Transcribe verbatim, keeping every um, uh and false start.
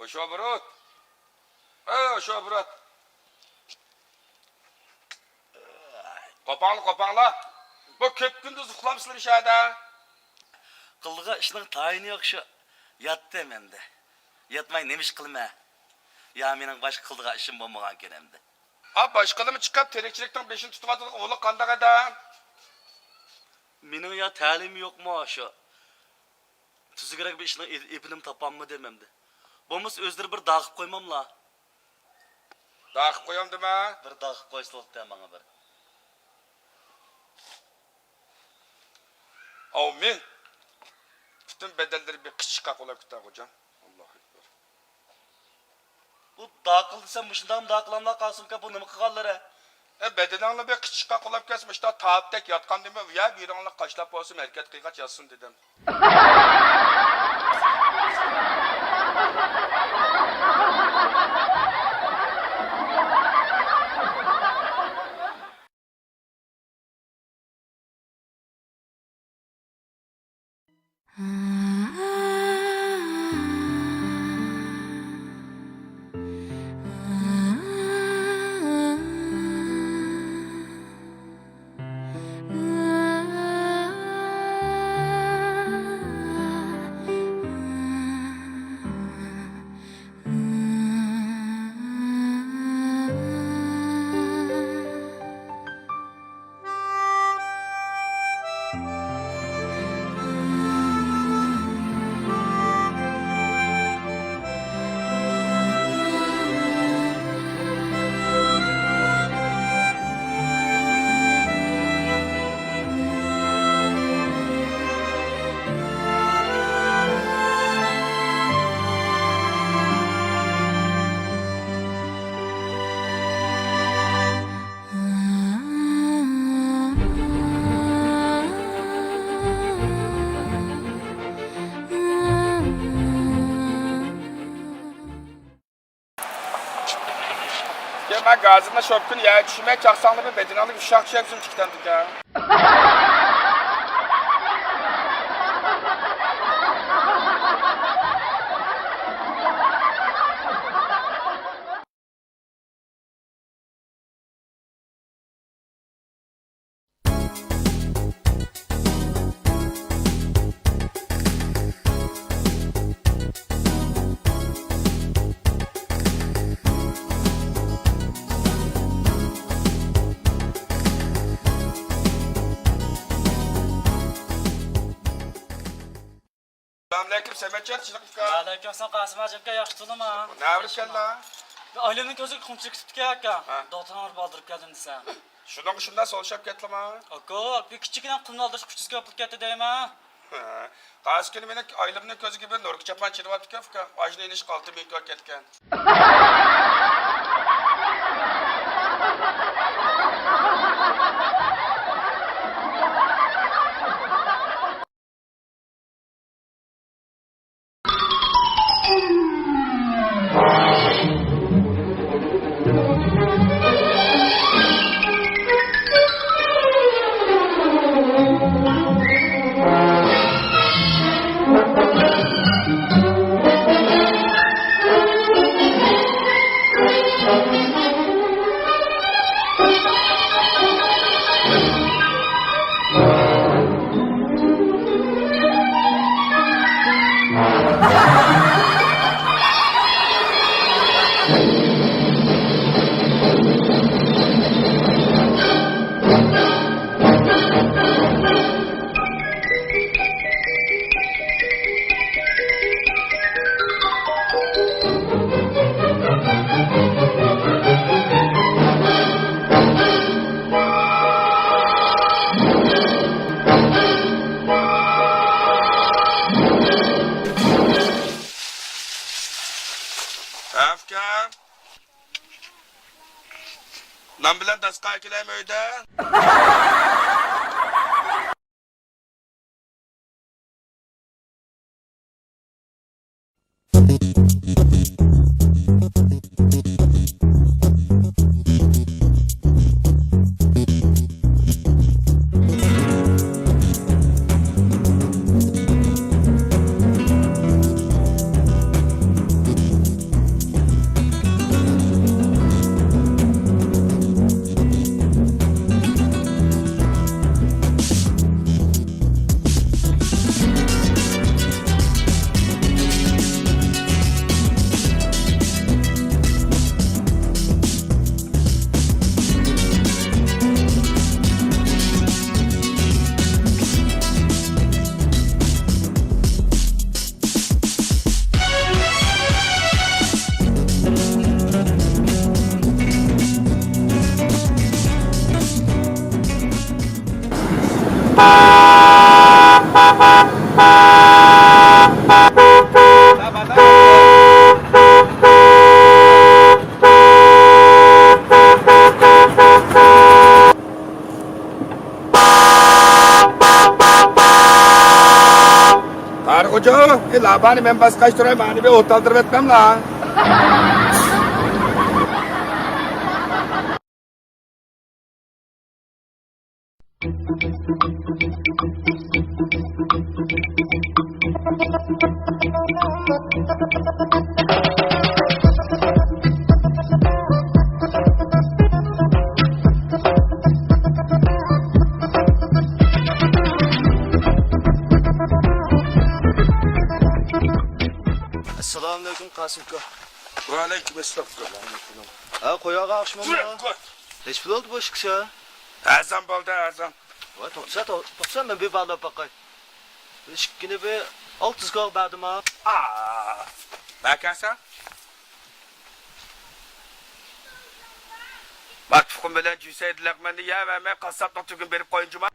ئوشۇ ئوبوروت! ئەي، ئوشۇ ئوبوروت! قوپاڭلار، قوپاڭلار! بۇ كۆپ كۈندۈز ئۇخلامسىلەر شەھەردە؟ قىلىدىغان ئىشنىڭ تايىنى يوق شۇ. ياتتىم ئەمدى. ياتماي نېمە ئىش قىلىمەن؟ يا مېنىڭ باشقا قىلىدىغان ئىشىم بولمىغانكەن ئەمدى. ئا، باشقىلىرمۇ چىقىپ تىرىكچىلىكنىڭ بېشىنى تۇتۇۋاتىدىغان ئۇلۇغ قانداق ئادەم؟ مېنىڭ يا تەلىيىم يوقمۇ شۇ؟ تۈزۈكرەك بىر ئىشنىڭ ئېپ-، ئېپىنىمۇ تاپالمىدىم ئەمدى. بولمىسا ئۆزلىرى بىر داغ قىلىپ قويماملا؟ داغ قىلىپ قويامدىمەن؟ بىر داغ قىلىپ قويسىلا بولدى ماڭا بىر. ئاۋمىن! پۈتۈن بەدەنلىرى بىر قىچىشقاق بولاپ كېتەر، خوجام. ئاللاھۇ ئەكبەر. بۇ داقىل دېسەم، مۇشۇنداقمۇ داقىلاملا قاسىمكا، بۇ نېمە قىلغانلىرى؟ ئە، بەدىنىڭلار بىر قىچىشقاق بولاپ كەتسە، مۇشۇنداق تاپتەك ياتقاندىمۇ، يا بىرىڭلار قاشلاپ بولسۇن، ھەرىكەت قىلغاچ ياتسۇن دېدىم. يا، مەن گازىرنى شوپكىنى يەرگە چۈشۈرمەي چاقساڭلىرىمۇ بەدىنىڭلىكى ئۇششاق چۈشەمسىز ئىككى تەندىكى. سالامۇئەلەيكۇم، سەمەتجان، چىلىق ئۇكا. ۋەئەلەيكۇم ئەسسالام، قاسىم ھاجى ئاكا، ياخشى تۇردۇڭمۇ؟ نەۋرە كەلدى؟ بىر ئايلىنىڭ كۆزىگە قۇم چېكىتىپتىكەن ئاكا. ھە. دوختۇرنىڭ بىر بالدۇرۇپ كەلدىم دېسەم. شۇنىڭغا شۇنداق سولشاپ كەتتىما؟ ئاكا، بىر كىچىككىنە قۇمنى ئالدۇرۇشقا ئۈچ يۈز كوي پۇل كەتتى دەيمەن. ھە. قايسى كۈنى مېنىڭ ئايلىرىمنىڭ كۆزىگە بىر نۇرغا چاپان چىرىۋاپتىكەن ئۇكام. ماشىنا ئېلىشقا ئالتە مىڭ كوي كەتكەن. ئۇكام، نان بىلەن داستىخان ئەكېلەيمۇ ئۆيدە؟ قارىغۇجۇ، ئى لابانى مەن باسقاچ تۇراي، مانى بىر ئوت ئالدۇرۇپ ئەتمەملا. ئەسسالامۇئەلەيكۇم، قاسىم ئاكا. ۋەئەلەيكۇم ئەسسالام. ھە، قوياغا ئاخشىمامدا. ھېچ بولدى بۇ ئىككىسى. ئەرزان بولدى، ئەرزان. ۋاي، توختىسا، تو-، توختىسا، مەن بىر باھالاپ باقاي. ئىككىنى بىر ئالتە يۈز كويغا بەردىم ھە. ئا، بەركەنسەن؟ ما تۇخۇم بىلەن جۈسەيدە لەقمەننى يەۋەرمەي، قاسساپنىڭ تۈگۈن بېرىپ قويۇن جۇما.